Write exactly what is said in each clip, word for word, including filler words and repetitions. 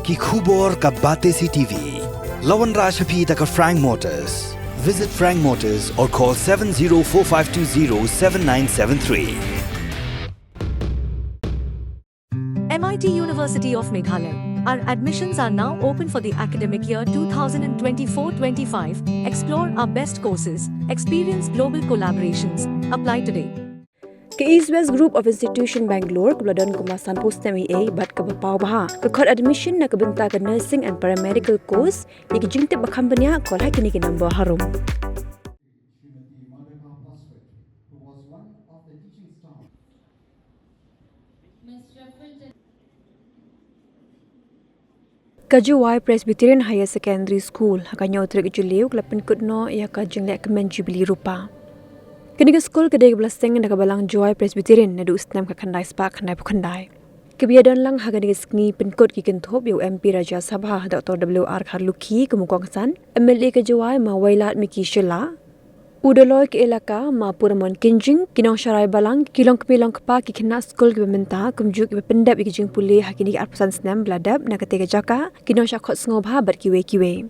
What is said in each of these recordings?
Ki khubor ka Batesi T V. La wanrah sha phi da ka Frank Motors. Visit Frank Motors or call seven zero four five two zero seven nine seven three. M I T University of Meghalaya. Our admissions are now open for the academic year two thousand twenty-four twenty-five. Explore our best courses, experience global collaborations. Apply today. Ka East West Group of Institution Bangalore kaba la don kumba sanphew snem eiei bad kaba paw bha ka khot admission na ka bynta ka nursing and paramedical course. Ïa ki jingtip ba kham bniah, call ha kine ki number harum. Ka Jowai Presbyterian Higher Secondary School ha ka hynñiew tarik Jylliew ka la pynkut noh ïa ka jingleh kmen Jubilee Rupa. Kane ka skul ka dei kaba la seng da ka balang Jowai Presbyterian naduh u snem ka khyndai spah khyndai phew khyndai. Kaba ïadon lang ha kane ka sngi pynkut ki kynthup ïa u M P Rajya Sabha Doctor W R Kharlukhi kum u kongsan, M L A ka Jowai ma Wailadmiki Shylla, u Dolloi ka Elaka ma Puramon Kynjing, ki nongsharai balang, ki longkmie longkpa, ki khynnah skul kiba mynta kumjuh kiba pyndep ïa ki jingpule ha kine ki arphew san snem ba la dep na katei ka jaka, ki nongshah khot sngewbha bad kiwei kiwei.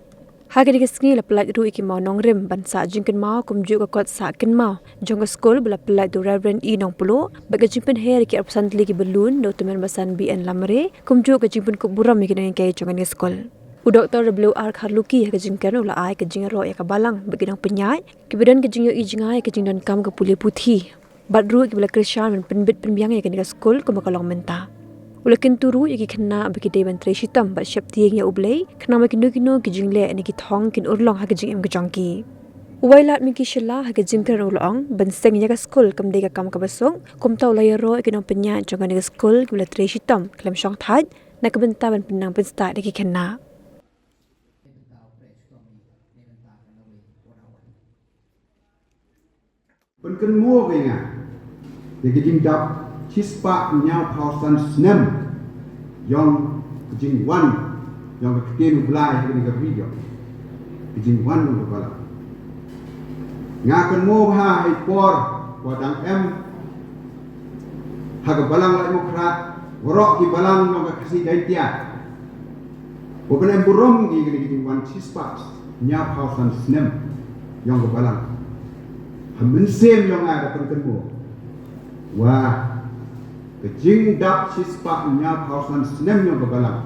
Ha kane ka sngi la pyllait ruh ïa ki maw nongrim ban sah jingkynmaw kumjuh ka kot sah kynmaw jong ka skul ba la pyllait da u Reverend E Nongpluh bad ka jingpynher ïa ki arphew san tylli ki balloon da u tymmen basan B N Lamare kumjuh ka jingpynkup burom ïa ki nongïatai jong kane ka skul. U Doctor W R Kharlukhi ha ka jingkren u la ai ka jingïaroh ïa ka balang bad ki nongpynïaid kiba don ka jingïohi jngai ïa ka jingdonkam ka pule puthi bad ruh kiba la kyrshan ban pynbit pynbiang ïa kane ka skul kumba ka long mynta. U la kyntu ruh ïa ki khynnah ba ki dei ban trei shitom bad sheptieng ïa U Blei khnang ba kino kino ki jingleh ne ki thong kin urlong ha ka jingim ka jong ki. U Wailadmiki Shylla ha ka jingkren u la ong ban seng ïa ka skul kam dei ka kam kaba suk, kumta u la ïaroh ïa ki nongpynïaid jong kane ka skul kiba la trei shitom khlem shongthait na ka bynta ban pynnang pynstad ïa ki khynnah. Pynkynmaw ïa nga ïa ka jingdap shispah hynñiewphew san snem jong ka jingwan jong ka ktien U Blei ha kane ka ri jong ka jingwan jong ka balang. Nga kynmaw bha ha i por ba dang em ha ka balang Laitumkhrah, baroh ki balang jong ka Khasi Jaiñtia. Ba ban em burom ïa kane ka jingwan shispah hynñiewphew san snem jong ka balang. Ha mynsiem jong nga da pynkynmaw wa ka jingdap shispah hynñiewphew san snem jong ka balang,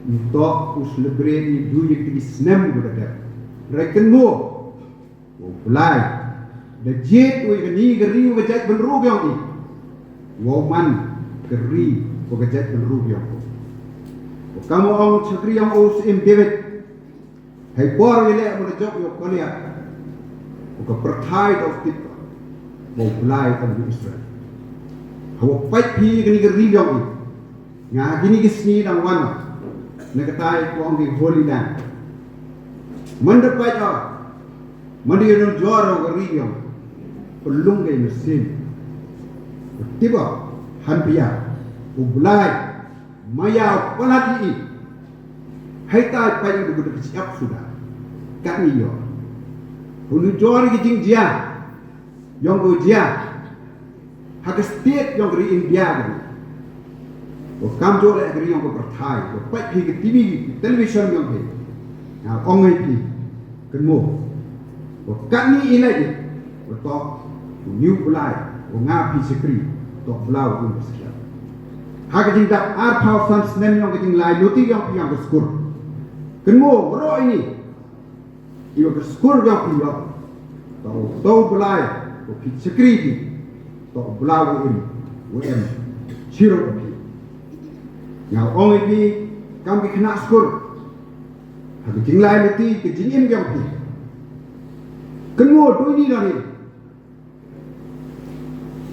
ngi to u celebrate, ngi duh ïa kine ki snem ba da dep. Hynrei kynmaw U Blei da jied u ïa kane ka ri u ka jaitbynriew jong i, wow man ka ri u ka jaitbynriew jong u. U kam u ong shakri jong u Syiem David, ha i por u ïaleh marjok ïa u Goliath, u ka pyrthai da u tip ba U Blei u don ha Israel. Hawa pait phi ïa kane ka ri jong i. Nga ha kine ki sngi dang wan na katai ka ong ki Holy Land. Mynda pait o, mynda ïanujor o ka ri jong, pynlong ka mynsiem. Tip o, hanpia U Blei ma ïa u palat ïa i. Haitai pait ïa u da ka shyiap suda. Katni ïoh u nujor ïa ki jingjia jong u jia ha ka state jong ka ri India ka ri. Wa kam jooh leh ka ri jong ka pyrthai, wa peit phi ka T V, ka television jong phi. Nga ong ïa phi, kynmaw. Wa katni i leh, wa to u ñiu Blai, wa nga phi shakri, to Blai wa um skhiat. Ha ka jingdap arphew san snem jong ka jinglai luti jong phi jong ka skur. Kynmaw, wa ro ini. Iwa ka skur jong phi ïoh. To, to Blai, to phi shakri phi. To Blai wa im, wa im. Shiro phi. Nga ong ïa phi, kam ki khynnah skur. Ha ka jinglai luti, ka jingim jong phi. Kynmaw, duni duni.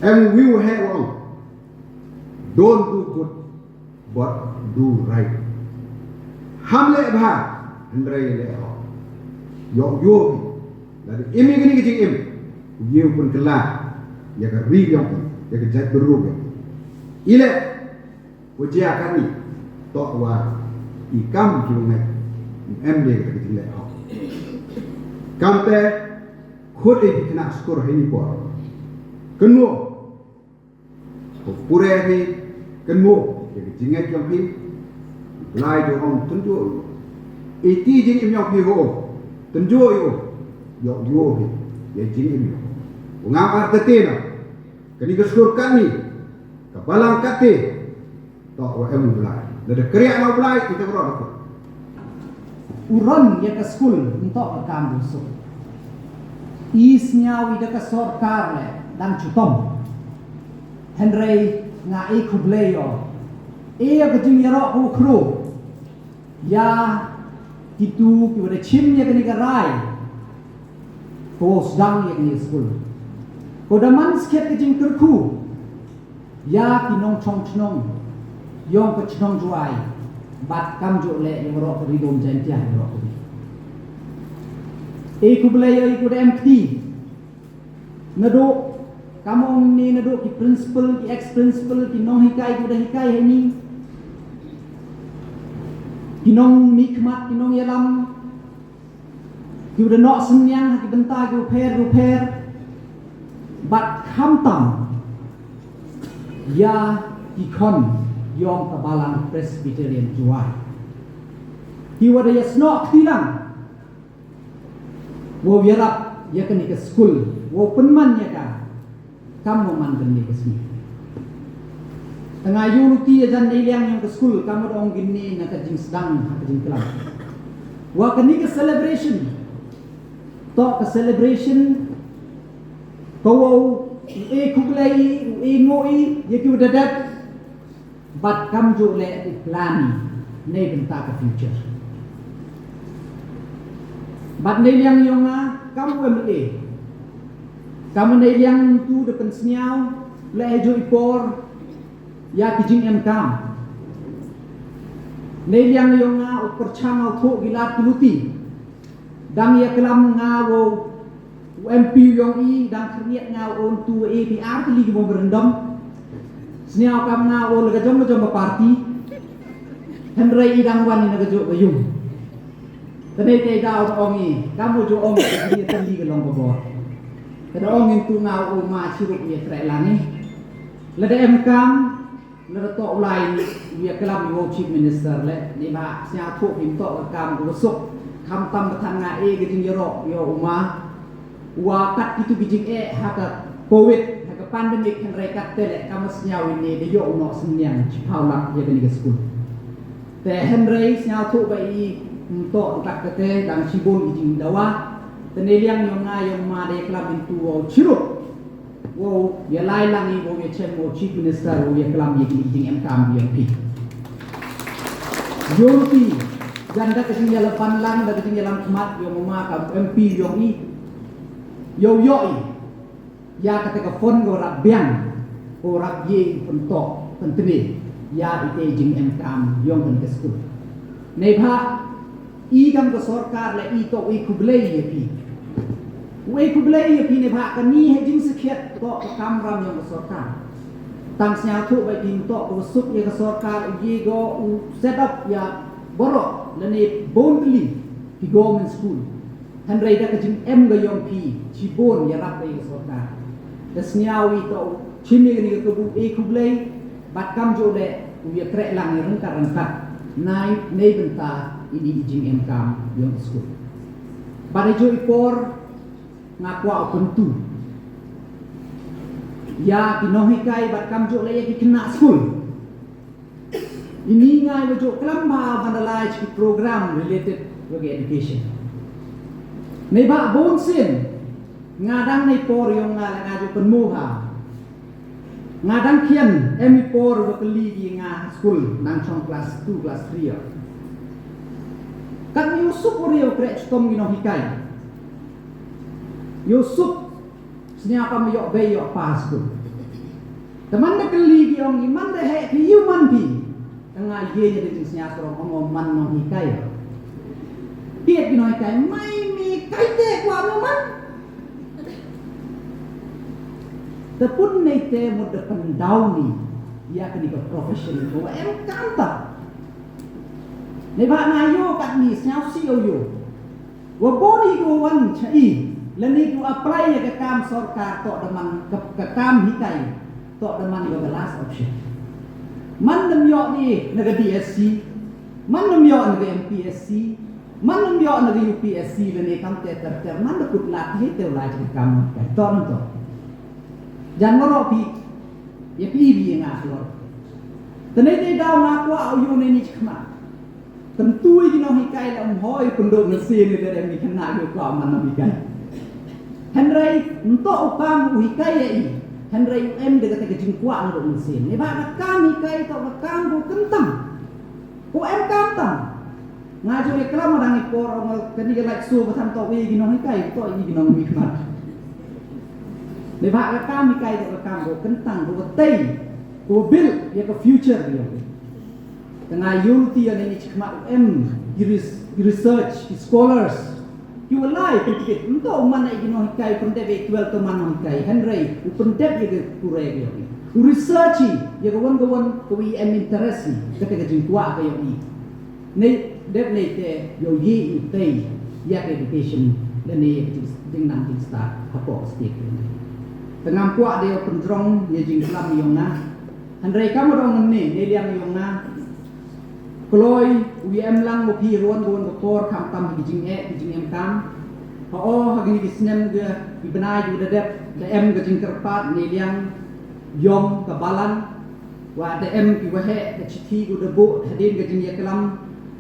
Em wiu he wa ong. Don't do good. But do right. Ham leh bha, hynrei leh hok. Ïoh ïoh phi. Lada im ïa kane ka jingim, u ïew pynkylla ïa ka ri jong phi, ïa ka jaitbynriew jong phi. I leh, u jia katni, to wa i kam ki u ngeit, em de ka jingleh hok. Kamte, khut ei phi khynnah skur ha ini i por. Kynmaw, Ko pure phi, kynmaw ïa ka jingngeit jong phi. Blai ju ong tynjuh ïa u. Iti jingim ïong phi ho. Tynjuh ïa u. Ïoh ïoh hi. Ïa jingim ïong. U ngam artatien. Kani ka skur kani. Ka balang kati. To wa em u Blai. Lada kriah ma u Blai kita ka rot. U ron ïa ka skul ntok ka kam u suk. I sngaw i da ka sorkar le dang chutom. Hynrei nga e khublei ïa u. E ïa ka jingïaroh ka u khru. Ïa kitu ki wa da chim ïa kani ka rai. Ko sdang ïa kani ka skul. Ko da man skhet ka jingkyrkhu. Ïa ki nongchong chnong. Ïong ka chnong Jwai. Bad kam ju le ïa u rok ri dom jan tia ïa u rok ri. E khublei ïa u da em kti. Naduh, kam ong ni naduh ki principal, ki ex principal, ki nonghikai, ki da hikai ha ni. Ki nongmihkhmat, ki nongïalam. Ki da noh synñiang, ki bynta, ki pher, ki pher. Bad khamtam. Ïa ki khon, ïong ka balang Presbyterian Jwai. Ki wa da ïa snoh kti lang. Wow ïarap ïa kani ka skul, wow pynman ïa ka. Kam wow man kani ka sngi. Tang ïa u luti ïa jan nei liang ïong ka skul, kam wow ong kini na ka jingsdang, ha ka jingklam. Wa kani ka celebration. To ka celebration. Ko wow, u e khublei, u e ngoi, ïa ki u da dep. Bad kam ju le u plan nei bynta ka future. Bad nei liang ïong nga kam u M L A. Kam nei liang tu da pynsngiaw le e ju i por ïa ki jingem kam. Nei liang ïong nga u pyrchang u thuh gilat ki luti. Dang ïa klam nga wow u M P ïong i dang khyrniat nga u tu A P R tylli ki bom berendam. Sniaw kam nga u la ka jong ka jong ka party. Hynrei i dang wan i na ka jong ka yung. Tane te da u ong i kam u ju ong i tylli ka long ka bor. Ka da ong in tu nga u ma chirup i trek lang i. Lada em kam Lada toh u lai u ïa klam ïa u Chief Minister le, ni ba sñiaw thuh phim toh ka kam u suk, khamtam ka than nga e ka jingïaroh ïa u ma, wa kat kitu ki jingeh ha ka covid, ha ka pandemic hynrei kat te le kam sñiaw ine da ïoh u noh synñiang chiphaw lak ïa kani ka skul. Te hynrei sñiaw thuh ba i ym toh kat te dang shibun ki jingdawa, te ne liang ïa nga ïa u ma da ïa klam into u chirup. Wow, ïa lai lang i wow ïa chem wow Chief Minister wow ïa klam ïa ki jingem kam ïa phi. Ïa phi, jan da ka jingïalam pan lang, da ka jingïalam khmat ïa u ma ka M P ïa i. Ïa ïa i. Ïa kata ka fund ko rap biang. Ko rap ïa i pyntok, pyntne. Ïa i te jingem kam ïa kan ka skul. Neibhah I kam ka sorkar la i toh i khublei ïa phi. U i khublei ïa phi neibhah kani ha jingsakhiat toh ka kamram ïa ka sorkar. Tang sñiawthuh ba i toh u suk ïa ka sorkar u ïa go u set up ïa baroh lane bun tylli ki government school. Hynrei da ka jingem ka ïong phi shibun ïarap ïa ka sorkar. Da sñiaw i toh u chim ïa kani ka kabu i khublei. Bad kamjooh leh u ïatrei lang ïa ryngkat ryngkat. Nai, nei bynta ïa i jingem kam ïong skul. Bad ha juh i por nga kwah u kyntu ïa ki nonghikai bad kamjooh leh ïa ki khynnah skul. Ini nga ïa juh klam ba ban da lai ki program related with education. Neibhah bun sien nga dang nei por ïong nga la nga juh pynmih ha. Nga dang khian em i por ba kylli ki nga skul nang chong class two, class three ïa. Kat ni u suk u riew kreh chitom ki nonghikai. Ïa u suk sñiaw kam ïoh bei ïoh pa skul. Te man da kylli ki ong i man da heh phi ïa u man phi. Te nga ïa ïa da jingsñiaw sarong ong man nonghikai. Phi ki nonghikai mai mi kai te kwah mo man. Te pun nei te mut da pyndaw ni ïa kani ka profession ko em kam ta. Neibhah nga ïoh kat ni sñiaw si ïoh ïoh. Wa bun hi ko wan cha i lane ko apply ïa ka kam sorkar toh da man ka, ka kam hikai toh da man ïa ka last option. Man dam ïoh ni na ka D S C. Man nym ïoh na ka M P S C, man nym ïoh na ka U P S C lane kam ter ter ter, man da kut lad hi te u lai jingkam ka to nto. Jan ngoro pi, ya pi bi nga klor. Tene te daw nga kwah u ïoh ne ni chikma. Tentu ïa ki nonghikai la um hoi pynduh mynsiem ïa ka dem ki khynnah ïa ka man nonghikai. Hynrei nto u kam u hikai ïa i. Hynrei u em da kata ka jingkwah naduh mynsiem. Ïa ba ka kam hikai to ka kam ko kyntang. Ko em kam tang. Nga jong ïa klam dang i por ong kani ka lait so ba than to ïa ki nonghikai to ïa ki nongmihmat. Ïa ba ka kam hikai to ka kam ko kyntang ko tei ko build ïa ka future ïa. Tang ai ïoh ti ïa ngi chikmat u em i res-, i research, i scholars. Ki walai pyntipit nto u man ai ki nonghikai pyndep ïa twelve to man nonghikai. Hynrei u pyndep ïa ka pure ïa ki. U research ïa ka wan ka wan ka wi em interest ïa kata ka jingkwah ka ïa ki. Nei dep nei te ïa u tei ïa ka education lane ïa ka jing-, jingnang jingstad hapoh state. Tang ngam kwah de pynjrong ïa jingklam ïa nga. Hynrei kam u dang ne ne liang ïa nga. Kloi u em lang u phi ruan ruan ka por khamtam ha ki jingeh ki jingem kam. Ha o ha kini ki snem ki bnai ki da dep da em ka jingkyrpad ne liang ïong ka balang. Wa da em ki waheh ka chithi ki da buh hadien ka jingïaklam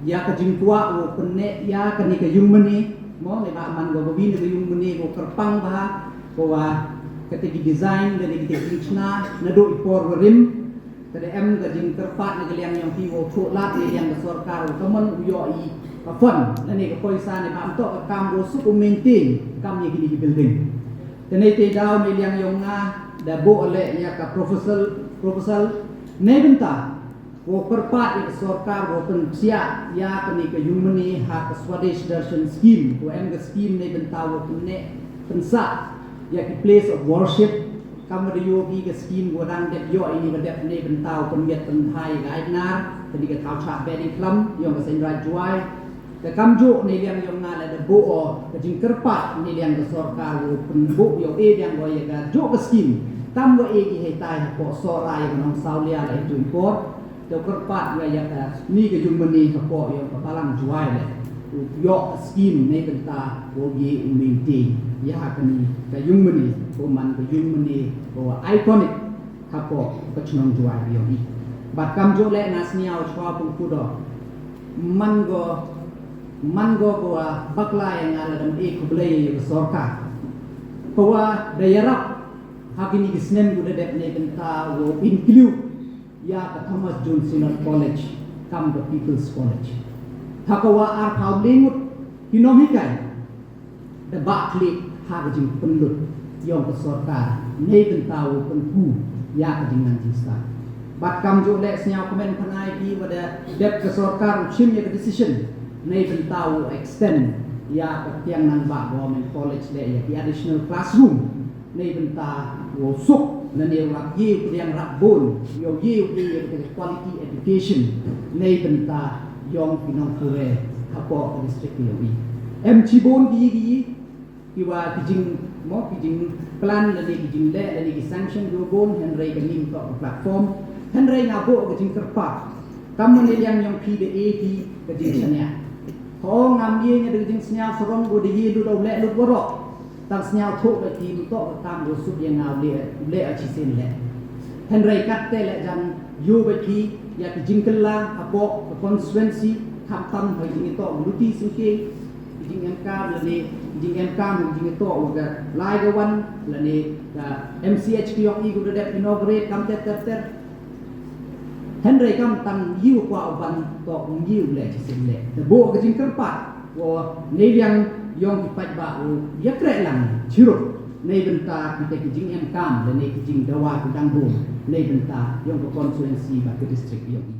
ïa ka jingkwah u pynneh ïa kani ka yung mane. Mo ne ba man ka ba wi ne ka yung mane ko kyrpang ba ko wa kata ki design da ki jingchna naduh i por wa rim. Ka da em ka jingkyrpad na ka liang ïong phi wow thoh lad na ka liang ka sorkar wow ka mon u ïoh i ka fund lane ka poisa ne ba am toh ka kam wow suk u maintain kam ïa kini ki building. Te nei te daw na ka liang ïong nga da buh leh ïa ka proposal, proposal nei bynta wow kyrpad ïa ka sorkar wow pynpsiah ïa kani ka yung mane ha ka Swadesh Darshan Scheme, wow em ka scheme nei bynta wow pynneh pynsah ïa ki place of worship. Kam da ïoh ki ka scheme ko dang dep ïoh ini ba dep ne bynta u pynmiat pynthai ga ai nar, tadi ka thaw chah bed in klam ïong ka Seiñ Raij Jowai. Ka kam jong ne liang ïong nga la da buh o ka jingkyrpad ne liang ka sorkar u pynbuh ïong e liang o ïa ka jong ka scheme. Kam wa e ki hei tai ha ko sora ïa ka nong saw lia la ïa jong por. Te u kyrpad ïa ïa ka ni ka yung mane hapoh ïa ka balang Jowai le. U ïoh ka scheme ne bynta u ye u maintain ïa ka ni ka yung mane ko man ka yung mane ko iconic hapoh ka chnong Jowai ïa i. Bad kam jong le nga sniaw chwa pung kudo man go man go ko bakla ïa nga la dam e khublei ïa ka sorkar. Ko wa da ïarap ha kini ki snem ko da dep ne bynta u include ïa ka Thomas Jones Synod College kam ka People's College. Ha ka wa ar phaw le ngut ki nonghikai da bah klik ha ka jingpynlut ïong ka sorkar ne bynta u pynku ïa ka jingnang jingstad. Bad kam jong le sniaw kmen pynai ki wa da dep ka sorkar u chim ïa ka decision ne bynta u extend ïa ka Tiang Nangbah Government College le ïa ki additional classroom. Nei bynta wow suk na ne rap ye u pdiang rap bun yow ye u ye u quality education. Nei bynta yong ki nongpure hapoh ka district yow i. Em chi bun ki yi ki yi ki wa ki jing mo ki jing plan la ne ki jing le la ne ki sanction yow bun henrei ka nim to ka platform henrei nga bo ka jing kerpa. Kam ne liang yong ki de e ki ka jing sanya. Ho ngam ye nga de ka jing sanya sarong go de ye lu do le lu waro. Tang sniaw thuh bad ki mynta ka kam ruh suk ïa nga u leh, u leh a chi sien leh. Hynrei kat te leh jan ïoh bad ki ïa ki jingkylla hapoh ka constituency khamtam ha jingïatoh u Luti Syngkien, ki jingem kam lane ki jingem kam ha jingïatoh u ka Lai Gawan lane ka M C H ki ïong i ku da dep inaugurate kam ter ter ter. Hynrei kam tang ïa u kwah u ban toh ym ïa u leh chi sien leh. Da buh ka jingkyrpad wa nei liang yong ki paidbah u ïa kreh lang chirup nei bynta kita ki jingem kam lane ki jingdawa ki dang bun nei bynta yong ka constituency bad ka district yong i.